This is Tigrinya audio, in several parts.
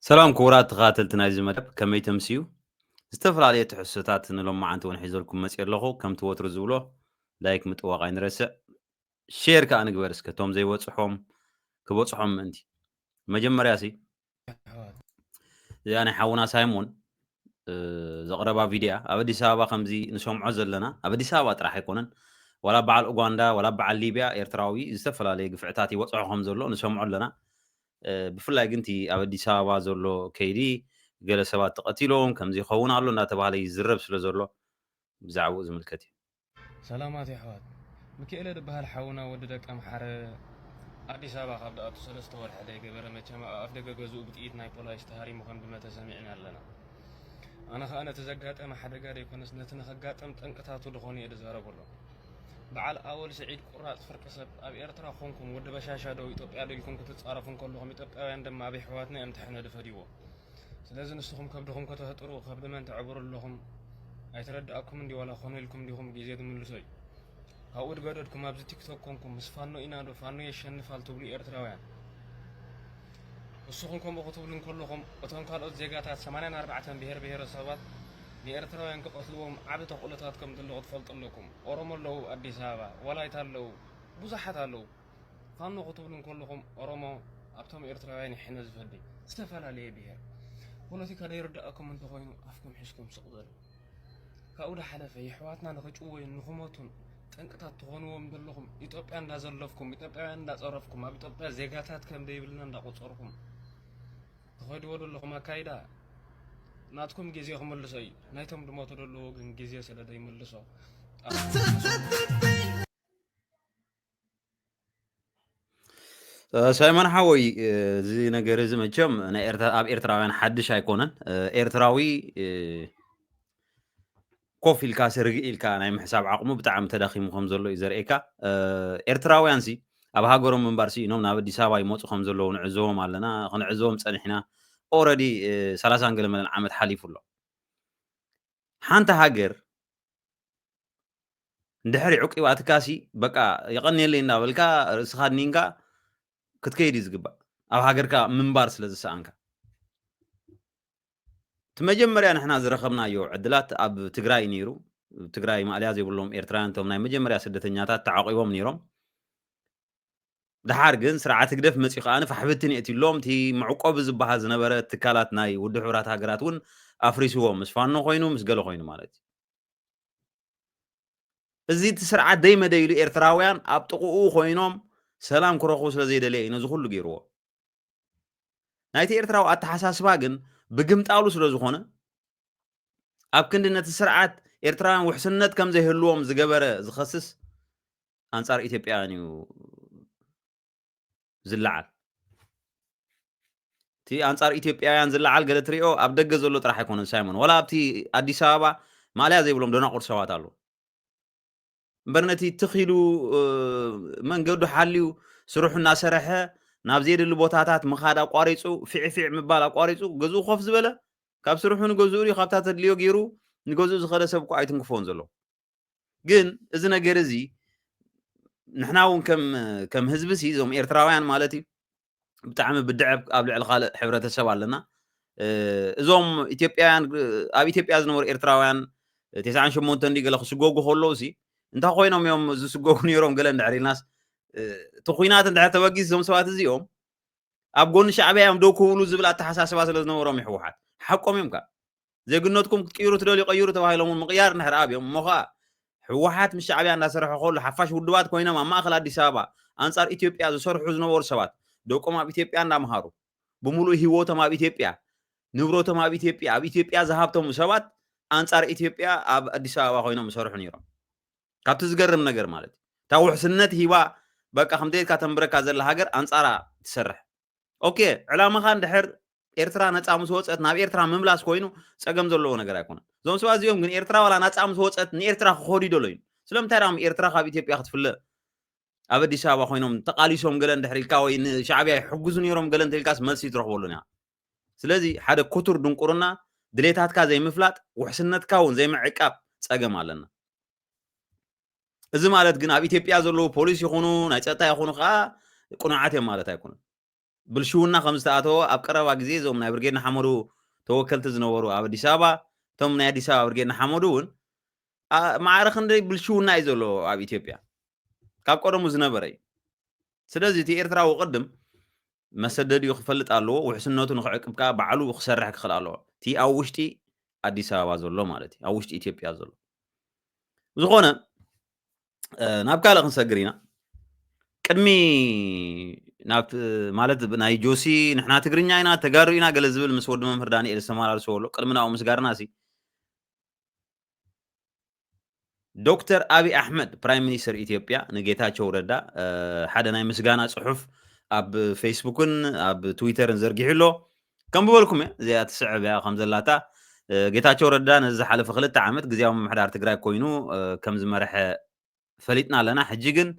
ሰላም ክቡራት ተኸታተልቲ ናይዚ መደብ፣ ከመይ ተምስዩ? ዝተፈላለየ ትሕዝቶታት ንሎማዓንቲ እውን ሒዘልኩም መፅእ ኣለኹ። ከምቲ ወትሩ ዝብሎ፣ ላይክ ምጥዋቕ ኣይንረስዕ፣ ሼር ከዓ ንግበር። እስከ እቶም ዘይበፅሖም ክበፅሖም ምእንቲ። መጀመርያ ሲ እዚኣ ናይ ሓውና ሳይሞን ዘቕረባ ቪድያ ኣብ ኣዲስ ኣበባ ከምዚ ንሰምዖ ዘለና፣ ኣብ ኣዲስ ኣበባ ጥራሕ ኣይኮነን፣ ዋላ በዓል ኡጋንዳ ዋላ በዓል ሊብያ ኤርትራዊ ዝተፈላለየ ግፍዕታት ይበፅሖ ከም ዘሎ ንሰምዖ ኣለና። ብፍላይ ግን እቲ ኣብ ኣዲስ ኣበባ ዘሎ ከይዲ፣ ገለ ሰባት ተቐቲሎም፣ ከምዚ ይኸውን ኣሎ እናተባህለ ይዝረብ ስለ ዘሎ፣ ብዛዕባኡ ዝምልከት እዩ። ሰላማት የሕዋት፣ ሚኪኤለ ዝበሃል ሓውና ወዲ ደቀምሓረ ኣዲስ ኣበባ ካብ ደኣቱ ሰለስተ ወርሒ ዘይገበረ፣ መቸም ኣብ ኣፍ ደገ ገዝኡ ብጥይት ናይ ፖላይስ ተሃሪሙ ከም ድመተ ሰሚዕና ኣለና። ኣነ ኸኣ ነቲ ዘጋጠመ ሓደጋ ደይኮነስ ነቲ ንኸጋጥም ጠንቅታቱ ድኾነ እየ ድዛረበሎም። በዓል ኣወል ስዒድ ቁራጽ ፍርቂ ሰብ፣ ኣብ ኤርትራ ኾንኩም ወዲ በሻሻ ዶ ኢትዮጵያ ዶ ኢልኩም ክትጻረፉ እንከለኹም፣ ኢትዮጵያውያን ድማ ኣብ የሕዋትና እዮም ተሕነ ድፈድይዎ። ስለዚ ንስኹም ከብድኹም ከተህጥሩ ከብዲ መን ተዕብሩ ኣለኹም? ኣይተረድኣኩም እንዲ ዋላ ኾነ ኢልኩም ዲኹም ግዜ ትምልሶ እዩ። ካብኡ ድገደድኩም ኣብዚ ቲክቶክ ኮንኩም ምስ ፋኖ ኢና ዶ ፋኖ የሸንፋል ትብሉ ኤርትራውያን። ንስኹም ከምኡ ክትብሉ እንከለኹም እቶም ካልኦት ዜጋታት ሰማንያን ኣርባዕተን ብሄር ብሄረሰባት ንኤርትራውያን ክቐትልዎም ዓቢ ተኽእሎታት ከም ዘለኹ ትፈልጡ ኣለኩም። ኦሮሞ ኣለዉ፣ ኣዲስ ኣበባ፣ ወላይታ ኣለዉ፣ ብዙሓት ኣለዉ። ፋኖ ክትብሉ እንከለኹም ኦሮሞ ኣብቶም ኤርትራውያን ይሕነ ዝፈዲ ዝተፈላለየ ብሄር። ፖለቲካ ዘይርድኣኩም እንተኾይኑ ኣፍኩም ሒዝኩም ስቕ በሉ። ካብኡ ዝሓለፈ የሕዋትና ንኽጭወዩን ንኽሞቱን ጠንቅታት ትኾንዎም ዘለኹም፣ ኢትዮጵያ እንዳዘለፍኩም፣ ኢትዮጵያውያን እንዳጸረፍኩም፣ ኣብ ኢትዮጵያ ዜጋታት ከም ዘይብልና እንዳቆጸርኩም ትኸድዎ ዘለኹም ኣካይዳ ናትኩም ግዜ ክምልሶ እዩ። ናይቶም ድሞቱ ዘለዉ ግን ግዜ ስለ ዘይምልሶ ሳይሞን ሓወይ፣ እዚ ነገር እዚ መቸም ናይ ኤርትራ፣ ኣብ ኤርትራውያን ሓድሽ ኣይኮነን። ኤርትራዊ ኮፍ ኢልካ ስርግእ ኢልካ ናይ ምሕሳብ ዓቕሙ ብጣዕሚ ተዳኺሙ ከም ዘሎ እዩ ዘርእየካ። ኤርትራውያን ሲ ኣብ ሃገሮም ምንባር ስኢኖም ናብ ኣዲስ ኣበባ ይመፁ ከም ዘለዉ ንዕዘቦም ኣለና፣ ክንዕዘቦም ፀኒሕና። ኦረዲ ሰላሳን ገለ መለን ዓመት ሓሊፉ ኣሎ። ሓንቲ ሃገር እንድሕሪ ዕቂባትካ ሲ በቃ የቐንየለይ እንዳበልካ ርእስኻ ድኒንካ ክትከይድ እዩ ዝግባእ፣ ኣብ ሃገርካ ምንባር ስለ ዝሰኣንካ። እቲ መጀመርያ ንሕና ዝረኸብናዮ ዕድላት ኣብ ትግራይ ነይሩ። ትግራይ ማእለያ ዘይብሎም ኤርትራውያን እቶም ናይ መጀመርያ ስደተኛታት ተዓቂቦም ነይሮም። ድሓር ግን ስርዓት ህግደፍ መፂኡ ከኣ ፋሕብትን የእትሎም፣ እቲ መዕቆቢ ዝበሃል ዝነበረ ትካላት ናይ ውድብ ሕቡራት ሃገራት እውን ኣፍሪስዎም፣ ምስ ፋኖ ኮይኑ ምስ ገለ ኮይኑ ማለት እዩ። እዚ እቲ ስርዓት ደይመደይሉ ኤርትራውያን ኣብ ጥቕኡ ኮይኖም ሰላም ክረኽቡ ስለ ዘይደለየ እዩ ነዚ ኩሉ ገይርዎ። ናይቲ ኤርትራዊ ኣተሓሳስባ ግን ብግምጣሉ ስለ ዝኾነ፣ ኣብ ክንዲ ነቲ ስርዓት ኤርትራውያን ውሕስነት ከም ዘይህልዎም ዝገበረ ዝኸስስ፣ ኣንጻር ኢትዮጵያውያን እዩ ዝለዓል። እቲ ኣንጻር ኢትዮጵያውያን ዝለዓል ገለ ትሪኦ ኣብ ደገ ዘሎ ጥራሕ ኣይኮነን ሳይሞን፣ ዋላ ኣብቲ ኣዲስ ኣበባ ማልያ ዘይብሎም ደናቁር ሰባት ኣለዉ። እምበር ነቲ ትኽ ኢሉ መንገዱ ሓልዩ ስርሑ እናሰርሐ ናብ ዘየድሊ ቦታታት ምኻድ ኣቋሪፁ፣ ፊዕፊዕ ምባል ኣቋሪፁ፣ ገዝኡ ኮፍ ዝበለ፣ ካብ ስርሑ ንገዝኡ ድዩ ካብታ ተድልዮ ገይሩ ንገዝኡ ዝኸደ ሰብ እኮ ኣይትንክፎን ዘሎ። ግን እዚ ነገር እዚ ንሕና እውን ከም ከም ህዝቢ ሲ፣ እዞም ኤርትራውያን ማለት እዩ፣ ብጣዕሚ ብድዐ ኣብ ልዕሊ ካልእ ሕብረተሰብ ኣለና። እዞም ኢትዮጵያውያን፣ ኣብ ኢትዮጵያ ዝነበሩ ኤርትራውያን ተስዓን ሸሞንተን እንዲ ገለ ክስጎጉ ከለዉ ሲ እንታይ ኮይኖም እዮም ዝስጎጉ ነይሮም ገለ እንድሕር ኢልናስ፣ እቲ ኩናት እንድሕር ተበጊስ እዞም ሰባት እዚኦም ኣብ ጎኒ ሻዕብያ እዮም ደው ክብሉ ዝብል ኣተሓሳስባ ስለ ዝነበሮም እዩ ህወሓት። ሓቆም እዮም ከ። ዜግነትኩም ክትቅይሩ ትደልዩ ቀይሩ ተባሂሎም እውን ምቕያር እንድሕር ኣብዮም እሞ ከኣ ህወሓት ምስ ሻዕብያ እንዳሰርሐ ከሎ ሓፋሽ ውድባት ኮይኖም ኣብ ማእኸል ኣዲስ ኣበባ ኣንጻር ኢትዮጵያ ዝሰርሑ ዝነበሩ ሰባት ደቆም ኣብ ኢትዮጵያ እንዳምሃሩ ብምሉእ ህይወቶም ኣብ ኢትዮጵያ ንብረቶም ኣብ ኢትዮጵያ ኣብ ኢትዮጵያ ዝሃብተሙ ሰባት ኣንጻር ኢትዮጵያ ኣብ ኣዲስ ኣበባ ኮይኖም ዝሰርሑ ነይሮም። ካብቲ ዝገርም ነገር ማለት እዩ እታ ውሕስነት ሂባ በቃ ከምተ ኢልካ ተንብረካ ዘላ ሃገር ኣንጻራ ትሰርሕ። ኦኬ ዕላማኻ እንድሕር ኤርትራ ነፃ ምስ ወፀት ናብ ኤርትራ ምምላስ ኮይኑ ፀገም ዘለዎ ነገር ኣይኮነን። እዞም ሰባት እዚኦም ግን ኤርትራ ዋላ ናፃ ምስ ወፀት ንኤርትራ ክኸዱ ይደለዩ። ስለምንታይ ዳም ኤርትራ ካብ ኢትዮጵያ ክትፍለ ኣብ ኣዲስ ኣበባ ኮይኖም ተቃሊሶም ገለ እንድሕር ኢልካ ወይ ንሻዕብያ ይሕግዙ ነይሮም ገለ እንተ ኢልካስ መልሲ ትረኽበሉን ኢኻ። ስለዚ ሓደ ክቱር ድንቁርና ድሌታትካ ዘይምፍላጥ ውሕስነትካ እውን ዘይምዕቃብ ፀገም ኣለና። እዚ ማለት ግን ኣብ ኢትዮጵያ ዘለዉ ፖሊስ ይኹኑ ናይ ፀጥታ ይኹኑ ከዓ ቅኑዓት እዮም ማለት ኣይኮኑን። ብልሽውና ከም ዝተኣተወ ኣብ ቀረባ ግዜ እዞም ናይ ብርጌድ ንሓመዱ ተወከልቲ ዝነበሩ ኣብ ኣዲስ ኣበባ፣ እቶም ናይ ኣዲስ ኣበባ ብርጌድ ንሓመዱ እውን፣ ኣ፣ ማዕረ ክንደይ ብልሽውና እዩ ዘሎ ኣብ ኢትዮጵያ፣ ካብ ቀደሙ ዝነበረ እዩ። ስለዚ እቲ ኤርትራዊ ቅድም መሰደዲኡ ክፈልጥ ኣለዎ፣ ውሕስነቱ ንክዕቅብ ከዓ ባዕሉ ክሰርሕ ክኽእል ኣለዎ። እቲ ኣብ ውሽጢ ኣዲስ ኣበባ ዘሎ ማለት እዩ፣ ኣብ ውሽጢ ኢትዮጵያ ዘሎ። ዝኾነ፣ እ፣ ናብ ካልእ ክንሰግር ኢና። ቅድሚ ናብ፣ ማለት፣ ናይ ጆሲ ንሕና ትግርኛ ኢና፣ ተጋሩ ኢና ገለ ዝብል ምስ ወዲ መምህር ዳንኤል ዝተመላለሱ ኣሎ። ቅድሚ ናብኡ ምስጋርና ሲ፣ ዶክተር ኣብይ ኣሕመድ ፕራይም ሚኒስተር ኢትዮጵያ ንጌታቸው ረዳ፣ እ፣ ሓደ ናይ ምስጋና ጽሑፍ ኣብ ፌስቡክን ኣብ ትዊተርን ዘርጊሑ ኣሎ። ከም ብበልኩም እየ፣ እዚኣ ትስዕብ እያ ከም ዘላታ። እ፣ ጌታቸው ረዳ ነዚ ዝሓለፈ ክልተ ዓመት ግዝያዊ ምምሕዳር ትግራይ ኮይኑ፣ እ፣ ከም ዝመርሐ ፈሊጥና ኣለና። ሕጂ ግን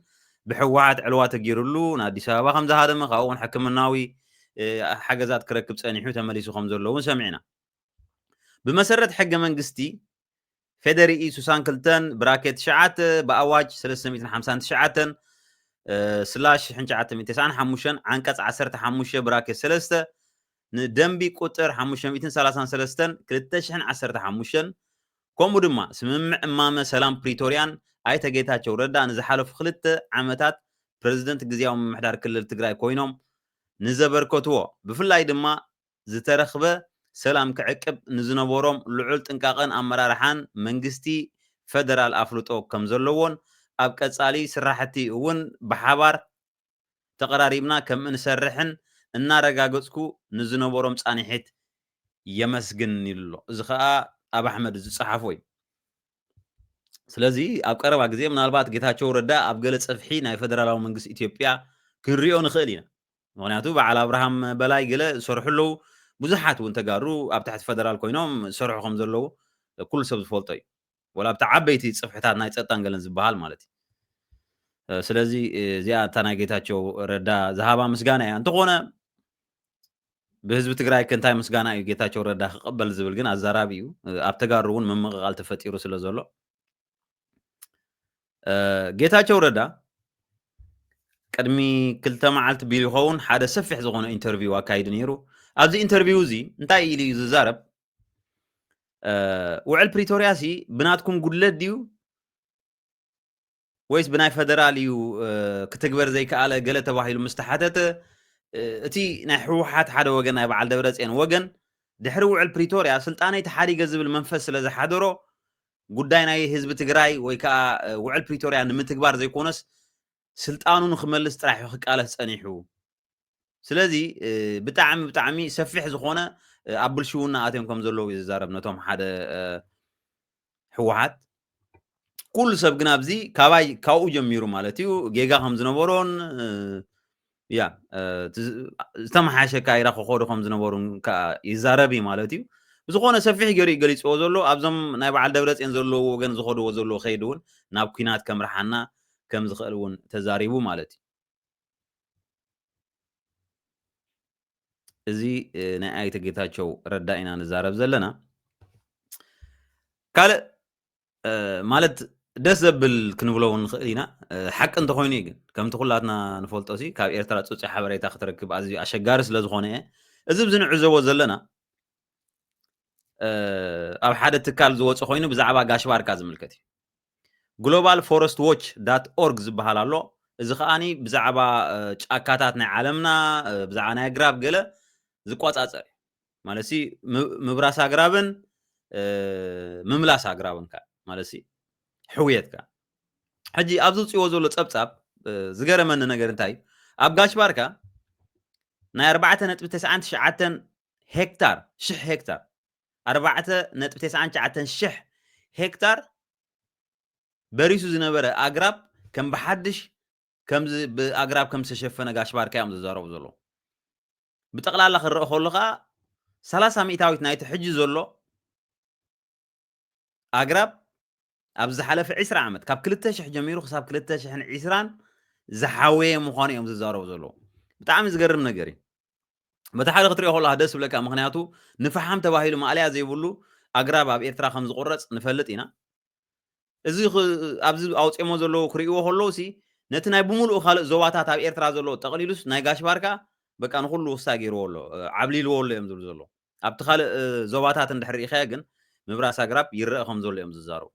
ብህወሓት ዕልዋ ተገይሩሉ ንኣዲስ ኣበባ ከም ዝሃደመ፣ ካብኡ እውን ሕክምናዊ፣ እ፣ ሓገዛት ክረክብ ጸኒሑ ተመሊሱ ከም ዘሎ እውን ሰሚዕና። ብመሰረት ሕገ መንግስቲ ፌደሪኢ ስሳን ክልተን ብራኬት ትሽዓተ፣ ብኣዋጅ ሰለስተ ሚእትን ሓምሳን ትሽዓተን፣ እ፣ ስላሽ ሽሕን ትሽዓተ ሚእትን ተስዓን ሓሙሽተን፣ ዓንቀጽ ዓሰርተ ሓሙሽተ ብራኬት ሰለስተ፣ ንደንቢ ቁጥር ሓሙሽተ ሚእትን ሰላሳን ሰለስተን ክልተ ሽሕን ዓሰርተ ሓሙሽተን፣ ከምኡ ድማ ስምምዕ እማመ ሰላም ፕሪቶርያን ኣይተ ጌታቸው ረዳ ንዝሓለፉ ክልተ ዓመታት ፕረዚደንት ግዝያዊ ምምሕዳር ክልል ትግራይ ኮይኖም ንዘበርከትዎ፣ ብፍላይ ድማ ዝተረኽበ ሰላም ክዕቅብ ንዝነበሮም ልዑል ጥንቃቐን ኣመራርሓን መንግስቲ ፈደራል ኣፍልጦ ከም ዘለዎን፣ ኣብ ቀጻሊ ስራሕቲ እውን ብሓባር ተቐራሪብና ከም እንሰርሕን እናረጋገጽኩ፣ ንዝነበሮም ጻንሒት የመስግን ኢሉ ኣሎ። እዚ ኸኣ ኣብ ኣሕመድ ዝጸሓፎ እዩ። ስለዚ ኣብ ቀረባ ግዜ ምናልባት ጌታቸው ረዳ ኣብ ገለ ጽፍሒ ናይ ፈደራላዊ መንግስቲ ኢትዮጵያ ክንሪኦ ንኽእል ኢና። ምኽንያቱ በዓል ኣብርሃም በላይ ገለ ዝሰርሑ ኣለዉ። ብዙሓት እውን ተጋሩ ኣብ ትሕቲ ፈደራል ኮይኖም ዝሰርሑ ከም ዘለዉ ኩሉ ሰብ ዝፈልጦ እዩ። ወላ ኣብቲ ዓበይቲ ጽፍሕታት ናይ ጸጥታን ገለን ዝበሃል ማለት እዩ። እ፣ ስለዚ፣ እ፣ እዚኣ እታ ናይ ጌታቸው ረዳ ዝሃባ ምስጋና እያ። እንተኾነ ብህዝቢ ትግራይ ከ እንታይ ምስጋና እዩ ጌታቸው ረዳ ክቕበል ዝብል ግን ኣዛራቢ እዩ። እ፣ ኣብ ተጋሩ እውን ምምቕቓል ተፈጢሩ ስለ ዘሎ፣ እ፣ ጌታቸው ረዳ ቅድሚ ክልተ መዓልቲ ቢሉ ይኸውን ሓደ ሰፊሕ ዝኾነ ኢንተርቪው ኣካይዱ ነይሩ። ኣብዚ ኢንተርቪው እዚ እንታይ ኢሉ እዩ ዝዛረብ? እ፣ ውዕል ፕሪቶርያ ሲ ብናትኩም ጉድለት ድዩ ወይስ ብናይ ፈደራል እዩ፣ እ፣ ክትግበር ዘይከኣለ ገለ ተባሂሉ ምስ ተሓተተ፣ እ፣ እቲ ናይ ህወሓት ሓደ ወገን፣ ናይ በዓል ደብረጽዮን ወገን፣ ድሕሪ ውዕል ፕሪቶርያ ስልጣነይ ተሓዲገ ዝብል መንፈስ ስለ ዝሓደሮ፣ ጉዳይ ናይ ህዝቢ ትግራይ ወይ ከዓ፣ እ፣ ውዕል ፕሪቶርያ ንምትግባር ዘይኮነስ ስልጣኑ ንክመልስ ጥራሕ እዩ ክቃለስ ጸኒሑ። ስለዚ፣ እ፣ ብጣዕሚ፣ ብጣዕሚ ሰፊሕ ዝኾነ፣ እ፣ ኣብ ብልሽውና ኣትዮም ከም ዘለዉ እዩ ዝዛረብ ነቶም ሓደ፣ እ፣ ህወሓት። ኩሉ ሰብ ግን ኣብዚ ካባይ፣ ካብኡ ጀሚሩ ማለት እዩ፣ ጌጋ ከም ዝነበሮን፣ እ፣ ያ፣ እ፣ እቲ ዝ-፣ ዝተመሓየሸ ኣካይዳ ክኸዱ ከም ዝነበሩን ከኣ ይዛረብ እዩ ማለት እዩ። ብዝኾነ ሰፊሕ ገይሩ እዩ ገሊጽዎ ዘሎ። ኣብዞም ናይ በዓል ደብረጽዮን ዘለዉ ወገን ዝኸድዎ ዘለዉ ከይዲ እውን ናብ ኲናት ከምርሓና ከም ዝኽእል እውን ተዛሪቡ ማለት እዩ። እዚ፣ እ፣ ናይ ኣይተ ጌታቸው ረዳ ኢና ንዛረብ ዘለና። ካልእ፣ እ፣ ማለት ደስ ዘብል ክንብሎ እውን ንኽእል ኢና። እ፣ ሓቂ እንተኾይኑ እዩ ግን፣ ከምቲ ኩላትና ንፈልጦ ሲ፣ ካብ ኤርትራ ጽጹይ ሓበሬታ ክትረክብ ኣዝዩ ኣሸጋሪ ስለ ዝኾነ እየ። እዚ ኣብዚ ንዕዘቦ ዘለና፣ እ፣ ኣብ ሓደ ትካል ዝወጸ ኮይኑ ብዛዕባ ጋሽ ባርካ ዝምልከት እዩ። ግሎባል ፎረስት ዎች ዳት ኦርግ ዝበሃል ኣሎ። እዚ ከኣኒ ብዛዕባ፣ እ፣ ጫካታት ናይ ዓለምና፣ እ፣ ብዛዕባ ናይ ኣግራብ ገለ ዝቆጻጸር እዩ። ማለት ሲ ም-፣ ምብራስ ኣግራብን፣ እ፣ ምምላስ ኣግራብን ከኣ ማለት ሲ ሕውየት ከኣ። ሕጂ ኣብዚ ውጽእዎ ዘሎ ጸብጻብ፣ እ፣ ዝገረመኒ ነገር እንታይ እዩ? ኣብ ጋሽ ባርካ ናይ ኣርባዕተ ነጥቢ ተስዓን ትሽዓተን ሄክታር፣ ሽሕ ሄክታር፣ ኣርባዕተ ነጥቢ ተስዓን ትሽዓተን ሽሕ ሄክታር በሪሱ ዝነበረ ኣግራብ ከም ብሓድሽ ከምዚ ብኣግራብ ከም ዝተሸፈነ ጋሽ ባርካ እዮም ዝዛረቡ ዘለዉ። ብጠቕላላ ክረአ ከሎ ከኣ ሰላሳ ሚእታዊት ናይቲ ሕጂ ዘሎ ኣግራብ ኣብ ዝሓለፈ ዕስራ ዓመት፣ ካብ ክልተ ሽሕ ጀሚሩ ክሳብ ክልተ ሽሕን ዕስራን ዝሓወየ ምዃኑ እዮም ዝዛረቡ ዘለዉ። ብጣዕሚ ዝገርም ነገር እዩ። በቲ ሓደ ክትሪኦ ከለኻ ደስ ዝብለካ፣ ምኽንያቱ ንፈሓም ተባሂሉ ማእለያ ዘይብሉ ኣግራብ ኣብ ኤርትራ ከም ዝቑረጽ ንፈልጥ ኢና። እዚ ኽ-፣ ኣብዚ ኣውጺኦሞ ዘለዉ ክርእይዎ ከለዉ ሲ፣ ነቲ ናይ ብምሉኡ ካልእ ዞባታት ኣብ ኤርትራ ዘሎ ጠቕሊሉስ ናይ ጋሽ ባርካ በቃ ንኹሉ ውሳ ገይርዎ ኣሎ፣ ዓብሊልዎ ኣሎ እዮም ዝብሉ ዘለዉ። ኣብቲ ካልእ ዞባታት እንድሕር ርኢኻዮ ግን ምብራስ ኣግራብ ይረአ ከም ዘሎ እዮም ዝዛረቡ።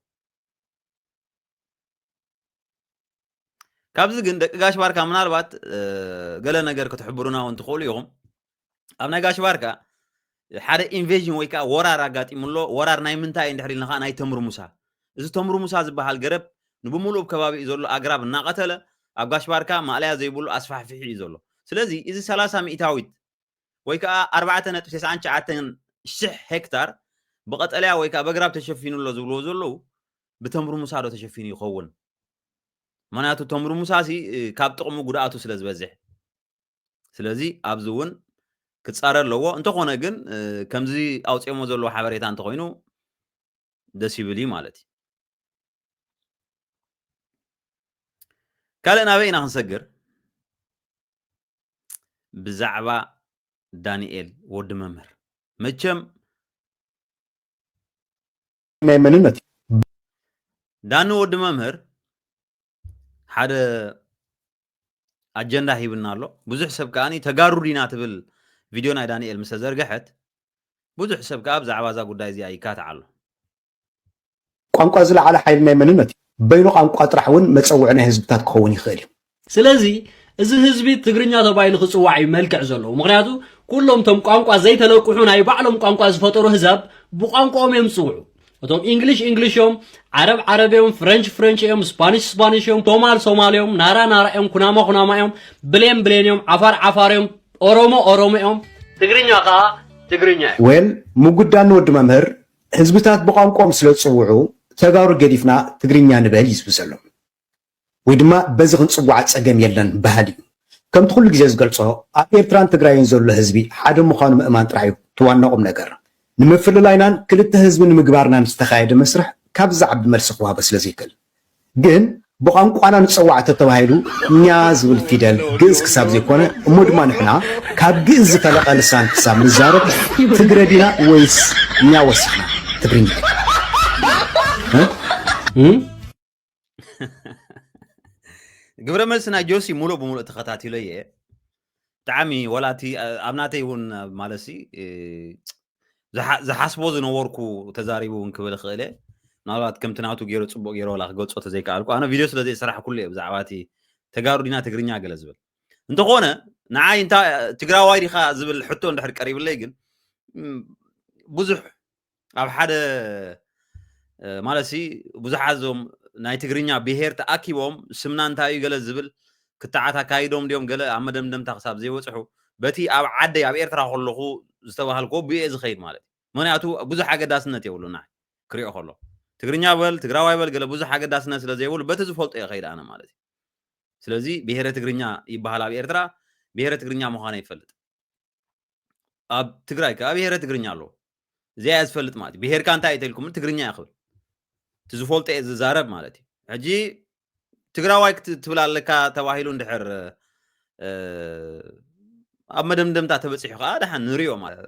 ካብዚ ግን ደቂ ጋሽ ባርካ ምናልባት ገለ ነገር ክትሕብሩና እውን ትኽእሉ ኢኹም። ኣብ ናይ ጋሽ ባርካ ሓደ ኢንቬዥን ወይ ከዓ ወራር ኣጋጢሙ ኣሎ። ወራር ናይ ምንታይ እዩ እንድሕር ኢልና ከዓ ናይ ተምሪ ሙሳ። እዚ ተምሪ ሙሳ ዝበሃል ገረብ ንብምሉእ ከባቢኡ ዘሎ ኣግራብ እናቐተለ ኣብ ጋሽ ባርካ ማእለያ ዘይብሉ ኣስፋሕፊሑ እዩ ዘሎ። ስለዚ እዚ ሰላሳ ሚእታዊት ወይ ከዓ ኣርባዕተ ነጥቢ ተስዓን ትሽዓተን ሽሕ ሄክታር ብቐጠልያ ወይ ከዓ በግራብ ተሸፊኑ ኣሎ ዝብልዎ ዘለዉ ብተምሪ ሙሳ ዶ ተሸፊኑ ይኸውን? ምክንያቱ ተምሪ ሙሳ ሲ ካብ ጥቕሙ ጉድኣቱ ስለ ዝበዝሕ። ስለዚ ኣብዚ እውን ክጻረ ኣለዎ። እንተኾነ ግን ከምዚ ኣውፅኦሞ ዘለዎ ሓበሬታ እንተኾይኑ ደስ ይብል እዩ ማለት እዩ። ካልእ ናበይ ኢና ክንሰግር? ብዛዕባ ዳንኤል ወዲ መምህር መቸም ናይ መንነት ዳኒ ወዲ መምህር ሓደ ኣጀንዳ ሂብና ኣሎ። ብዙሕ ሰብ ከኣ ተጋሩ ዲና ትብል ቪድዮ ናይ ዳንኤል ምስ ተዘርግሐት ብዙሕ ሰብ ከኣ ብዛዕባ እዛ ጉዳይ እዚኣ ይካትዕ ኣሎ። ቋንቋ ዝለዓለ ሓይሊ ናይ መንነት እዩ። በይኑ ቋንቋ ጥራሕ እውን መጸውዒ ናይ ህዝብታት ክኸውን ይኽእል እዩ። ስለዚ እዚ ህዝቢ ትግርኛ ተባሂሉ ክጽዋዕ እዩ መልክዕ ዘለዎ። ምኽንያቱ ኩሎም እቶም ቋንቋ ዘይተለቅሑ ናይ ባዕሎም ቋንቋ ዝፈጠሩ ህዛብ ብቋንቋኦም እዮም ዝጽውዑ። እቶም ኢንግሊሽ ኢንግሊሽ እዮም፣ ዓረብ ዓረብ እዮም፣ ፍረንች ፍረንች እዮም፣ ስፓኒሽ ስፓኒሽ እዮም፣ ሶማል ሶማል እዮም፣ ናራ ናራ እዮም፣ ኩናማ ኩናማ እዮም፣ ብሌን ብሌን እዮም፣ ዓፋር ዓፋር እዮም፣ ኦሮሞ ኦሮሞ እዮም። ትግርኛ ከዓ ትግርኛ እዩ። ወል ምጉዳን ወዲ መምህር ህዝብታት ብቋንቋኦም ስለ ዝጽውዑ ተጋሩ ገዲፍና ትግርኛ ንበል እዩ ዝብል ዘሎ። ወይ ድማ በዚ ክንጽዋዕ ጸገም የለን በሃሊ እዩ። ከምቲ ኩሉ ግዜ ዝገልጾ ኣብ ኤርትራን ትግራይን ዘሎ ህዝቢ ሓደ ምዃኑ ምእማን ጥራሕ እዩ እቲ ዋና ቁም ነገር። ንምፍልላይናን ክልተ ህዝቢ ንምግባርናን ዝተኻየደ መስርሕ ካብዚ ዝዓቢ መልሲ ክወሃቦ ስለ ዘይክእል ግን ብቋንቋና ንጸዋዕ ተተባሂሉ እኛ ዝብል ፊደል ግእዝ ክሳብ ዘይኮነ እሞ ድማ ንሕና ካብ ግእዝ ዝፈለቐ ልሳን ክሳብ ንዛረብ ትግረ ዲና ወይስ እኛ ወሲኽና ትግርኛ? ግብረ መልሲ ናይ ጆሲ ሙሉእ ብሙሉእ ተኸታቲሎ እየ። ብጣዕሚ ወላቲ ኣብ ናተይ እውን ማለሲ ዝሓስቦ ዝነበርኩ ተዛሪቡ እውን ክብል ክእል እየ። ምናልባት ከምቲ ናቱ ገይሩ ፅቡቅ ገይሩ ወላ ክገልፆ ተዘይከኣልኩ ኣነ ቪድዮ ስለ ዘይሰራሕኩሉ እየ ብዛዕባ እቲ ተጋሩ ዲና ትግርኛ ገለ ዝብል እንተኾነ ንዓይ እንታ ትግራዋይ ዲኻ ዝብል ሕቶ እንድሕር ቀሪብለይ ግን ብዙሕ ኣብ ሓደ ማለት ሲ ብዙሓት እዞም ናይ ትግርኛ ብሄር ተኣኪቦም ስምና እንታይ እዩ ገለ ዝብል ክትዓት ኣካይዶም ድዮም ገለ ኣብ መደምደምታ ክሳብ ዘይበፅሑ በቲ ኣብ ዓደይ ኣብ ኤርትራ ከለኹ ዝተባሃልኩ ብየ ዝኸይድ ማለት እዩ። ምክንያቱ ብዙሕ ኣገዳስነት የብሉ ናይ ክሪኦ ከሎ ትግርኛ በል ትግራዋይ በል ገለ ብዙሕ ኣገዳስነት ስለ ዘይብሉ በቲ ዝፈልጦ እየ ከይድ ኣነ ማለት እዩ። ስለዚ ብሄረ ትግርኛ ይበሃል ኣብ ኤርትራ ብሄረ ትግርኛ ምዃነ ይፈልጥ። ኣብ ትግራይ ከዓ ብሄረ ትግርኛ ኣለዎ። እዚኣ እያ ዝፈልጥ ማለት እዩ። ብሄርካ እንታይ እዩ ተልኩም ትግርኛ እያ ክብል እቲ ዝፈልጦ እየ ዝዛረብ ማለት እዩ። ሕጂ ትግራዋይ ክትብል ኣለካ ተባሂሉ እንድሕር ኣብ መደምደምታ ተበፂሑ ከዓ ደሓን ንሪኦ ማለት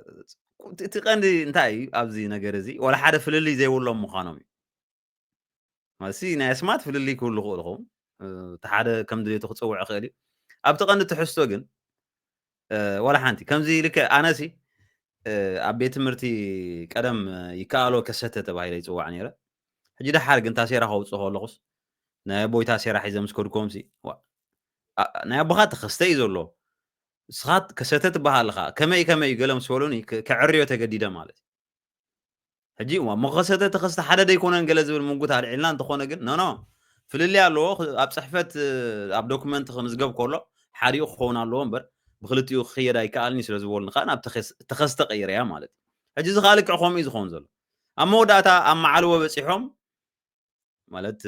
እቲ ቀንዲ እንታይ እዩ ኣብዚ ነገር እዚ ዋላ ሓደ ፍልልይ ዘይብሎም ምዃኖም እዩ። ማለት ናይ ኣስማት ፍልልይ ክህሉ ክእል ኹም እቲ ሓደ ከም ድሌቱ ክፀውዕ ክእል እዩ። ኣብቲ ቀንዲ ትሕዝቶ ግን ዋላ ሓንቲ ከምዚ ልክዕ ኣነሲ ኣብ ቤት ትምህርቲ ቀደም ይከኣሎ ከሰተ ተባሂለ ይፅዋዕ ነይረ። ሕጂ ደሓር ግን ታሴራ ከውፅእ ከለኹስ ናይ ኣቦይ ታሴራ ሒዘ ምስ ከድኮም ሲ ናይ ኣቦኻ ተኸስተ እዩ ዘሎ ስኻት ከሰተ ትበሃል ኣለኻ ከመይ ከመይ ገለ ምስ በሉኒ ከዕርዮ ተገዲደ ማለት እዩ። ሕጂ እሞ ከሰተ ተኸስተ ሓደ ደይኮነን ገለ ዝብል ምጉት ኣልዒልና እንተኾነ ግን ኖኖ ፍልልይ ኣለዎ። ኣብ ፅሕፈት ኣብ ዶክመንት ክምዝገብ ከሎ ሓዲኡ ክኸውን ኣለዎ እምበር ብክልቲኡ ክኽየድ ኣይከኣልን እዩ ስለ ዝበሉኒ ከዓ ናብ ተኸስተ ቀይረያ ማለት እዩ። ሕጂ እዚ ከዓ ልክዕ ከምኡ እዩ ዝኸውን ዘሎ። ኣብ መወዳእታ ኣብ መዓልቦ በፂሖም ማለት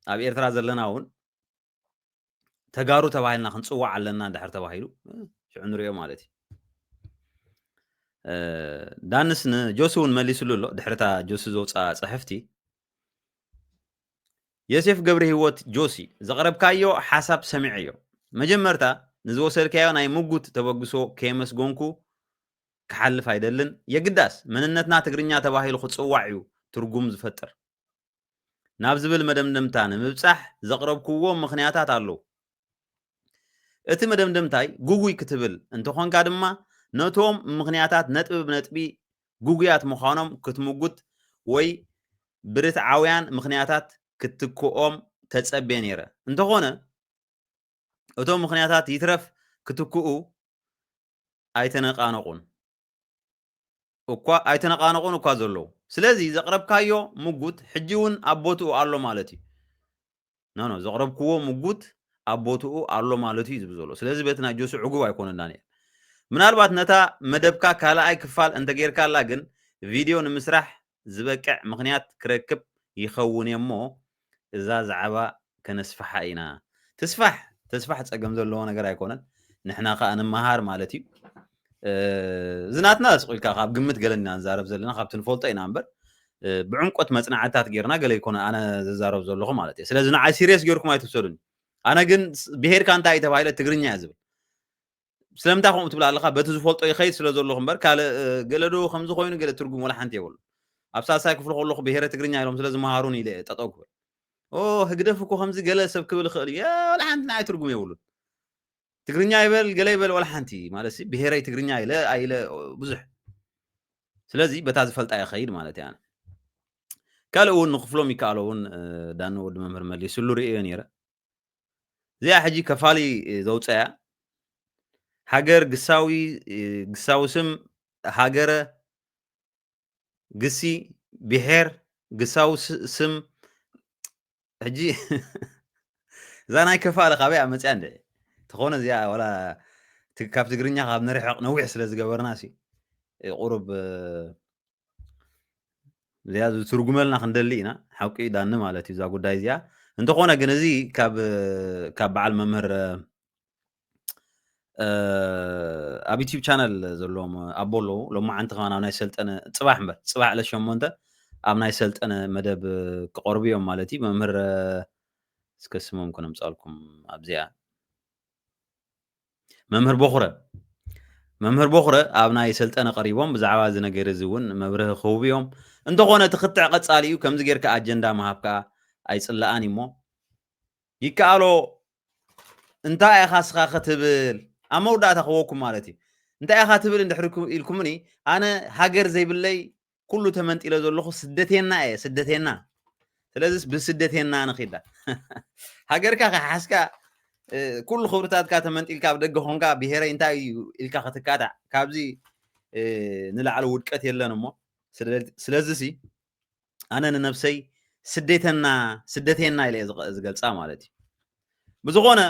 ኣብ ኤርትራ ዘለና እውን ተጋሩ ተባሂልና ክንፅዋዕ ኣለና እንድሕር ተባሂሉ ሽዑ ንሪኦ ማለት እዩ። ዳንስ ንጆሲ እውን መሊስሉ ኣሎ ድሕርታ ጆሲ ዘውፅኣ ፅሕፍቲ ዮሴፍ ገብረ ህይወት ጆሲ ዘቕረብካዮ ሓሳብ ሰሚዐዮ። መጀመርታ ንዝወሰድካዮ ናይ ምጉት ተበግሶ ከየመስገንኩ ክሓልፍ ኣይደልን። የግዳስ መንነትና ትግርኛ ተባሂሉ ክፅዋዕ እዩ ትርጉም ዝፈጥር ናብ ዝብል መደምደምታ ንምብፃሕ ዘቕረብክዎም ምኽንያታት ኣለዉ። እቲ መደምደምታይ ግጉይ ክትብል እንተኾንካ ድማ ነቶም ምኽንያታት ነጥቢ ብነጥቢ ግጉያት ምዃኖም ክትምጉት ወይ ብርትዓውያን ምኽንያታት ክትክኦም ተጸቤ ነይረ። እንተኾነ እቶም ምኽንያታት ይትረፍ ክትክኡ ኣይተነቓነቑን እኳ ኣይተነቓነቑን እኳ ዘለዉ። ስለዚ ዘቕረብካዮ ምጉት ሕጂ እውን ኣብ ቦትኡ ኣሎ ማለት እዩ። ኖ ኖ ዘቕረብክዎ ምጉት ኣብ ቦትኡ ኣሎ ማለት እዩ ዝብል ዘሎ። ስለዚ በቲ ናይ ጆሲ ዕጉብ ኣይኮነን ዳንኤል። ምናልባት ነታ መደብካ ካልኣይ ክፋል እንተጌርካላ ግን ቪድዮ ንምስራሕ ዝበቅዕ ምኽንያት ክረክብ ይኸውን እየ እሞ እዛ ዛዕባ ከነስፍሓ ኢና። ትስፋሕ ተስፋሕ ጸገም ዘለዎ ነገር ኣይኮነን። ንሕና ከኣ ንመሃር ማለት እዩ። እዚ ናትና ስቕ ኢልካ ካብ ግምት ገለ ኢና ንዛረብ ዘለና፣ ካብቲ ንፈልጦ ኢና እምበር ብዕምቆት መጽናዕትታት ጌርና ገለ ይኮነ ኣነ ዝዛረብ ዘለኹ ማለት እየ። ስለዚ ንዓይ ሲሪየስ ጌርኩም ኣይትውሰዱኒ። ኣነ ግን ብሄርካ እንታይ እዩ ተባሂለ ትግርኛ እየ ዝብል። ስለምንታይ ከምኡ ትብል ኣለኻ? በቲ ዝፈልጦ ይኸይድ ስለ ዘለኹ እምበር ካልእ ገለ ዶ ከምዚ ኮይኑ ገለ ትርጉም ወላ ሓንቲ የብሉ። ኣብ ሳልሳይ ክፍሊ ከለኹ ብሄረ ትግርኛ ኢሎም ስለ ዝመሃሩን ኢለ ጠጠው ክብል። ኦ ህግደፍ እኮ ከምዚ ገለ ሰብ ክብል ይኽእል እዩ። ወላ ሓንቲ ንዓይ ትርጉም የብሉን። ትግርኛ ይበል ገለ ይበል ወላ ሓንቲ ማለት ብሄረይ ትግርኛ ኢለ ኣይለ ብዙሕ። ስለዚ በታ ዝፈልጣ ይኸይድ ማለት እያ። ካልእ እውን ንክፍሎም ይከኣሎ እውን ዳኒ ወዲ መምህር መሊስሉ ርእዮ ነይረ። እዚኣ ሕጂ ከፋሊ ዘውፀያ ሃገር ግሳዊ ግሳዊ ስም ሃገረ ግሲ ብሄር ግሳዊ ስም ሕጂ እዛ ናይ ከፋለ ካበይ ኣመፅያ እንደ ተኾነ እዚኣ ወላ ካብ ትግርኛ ካብ ንርሕቕ ነዊሕ ስለ ዝገበርና ሲ ቁሩብ እዚኣ ዝትርጉመልና ክንደሊ ኢና። ሓቂ ዳኒ ማለት እዩ እዛ ጉዳይ እዚኣ። እንተኾነ ግን እዚ ካብ በዓል መምህር ኣብ ዩቲብ ቻነል ዘለዎም ኣቦ ኣለዉ። ሎማዓንቲ ከማን ኣብ ናይ ሰልጠነ ፅባሕ እምበር ፅባሕ ዕለት ሸሞንተ ኣብ ናይ ሰልጠነ መደብ ክቐርቡ እዮም ማለት እዩ። መምህር እስከ ስሞም ከነምፃልኩም ኣብዚኣ መምህር ቦኽረ መምህር ቦኽረ ኣብ ናይ ሰልጠነ ቀሪቦም ብዛዕባ እዚ ነገር እዚ እውን መብርህ ክህቡ እዮም። እንተኾነ እቲ ክትዕ ቀፃሊ እዩ። ከምዚ ጌርካ ኣጀንዳ ምሃብ ከዓ ኣይፅላኣን እሞ ይከኣሎ እንታይ ኢኻ ስኻ ክትብል ኣብ መወዳእታ ክወኩም ማለት እዩ። እንታይ ኢኻ ትብል እንድሕር ኢልኩምኒ ኣነ ሃገር ዘይብለይ ኩሉ ተመንጢለ ዘለኹ ስደቴና እየ ስደቴና። ስለዚስ ብስደቴና ንኺዳ ሃገርካ ከሓስካ ኩሉ ክብርታትካ ተመንጢልካ ኣብ ደገ ኾንካ ብሄረይ እንታይ እዩ ኢልካ ክትካታዕ ካብዚ ንላዕሊ ውድቀት የለን እሞ ስለዚሲ ኣነ ንነብሰይ ስደተና ስደተና ኢለ ዝገልፃ ማለት እዩ። ብዝኾነ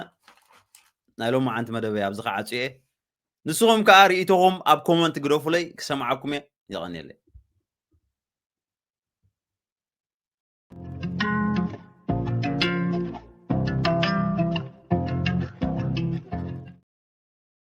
ናይ ሎማዓንቲ መደበይ ኣብዚ ክዓፅየ ንስኹም ከዓ ርእይቶኹም ኣብ ኮመንት ግደፉለይ ክሰምዓኩም እየ። የቐንየለይ።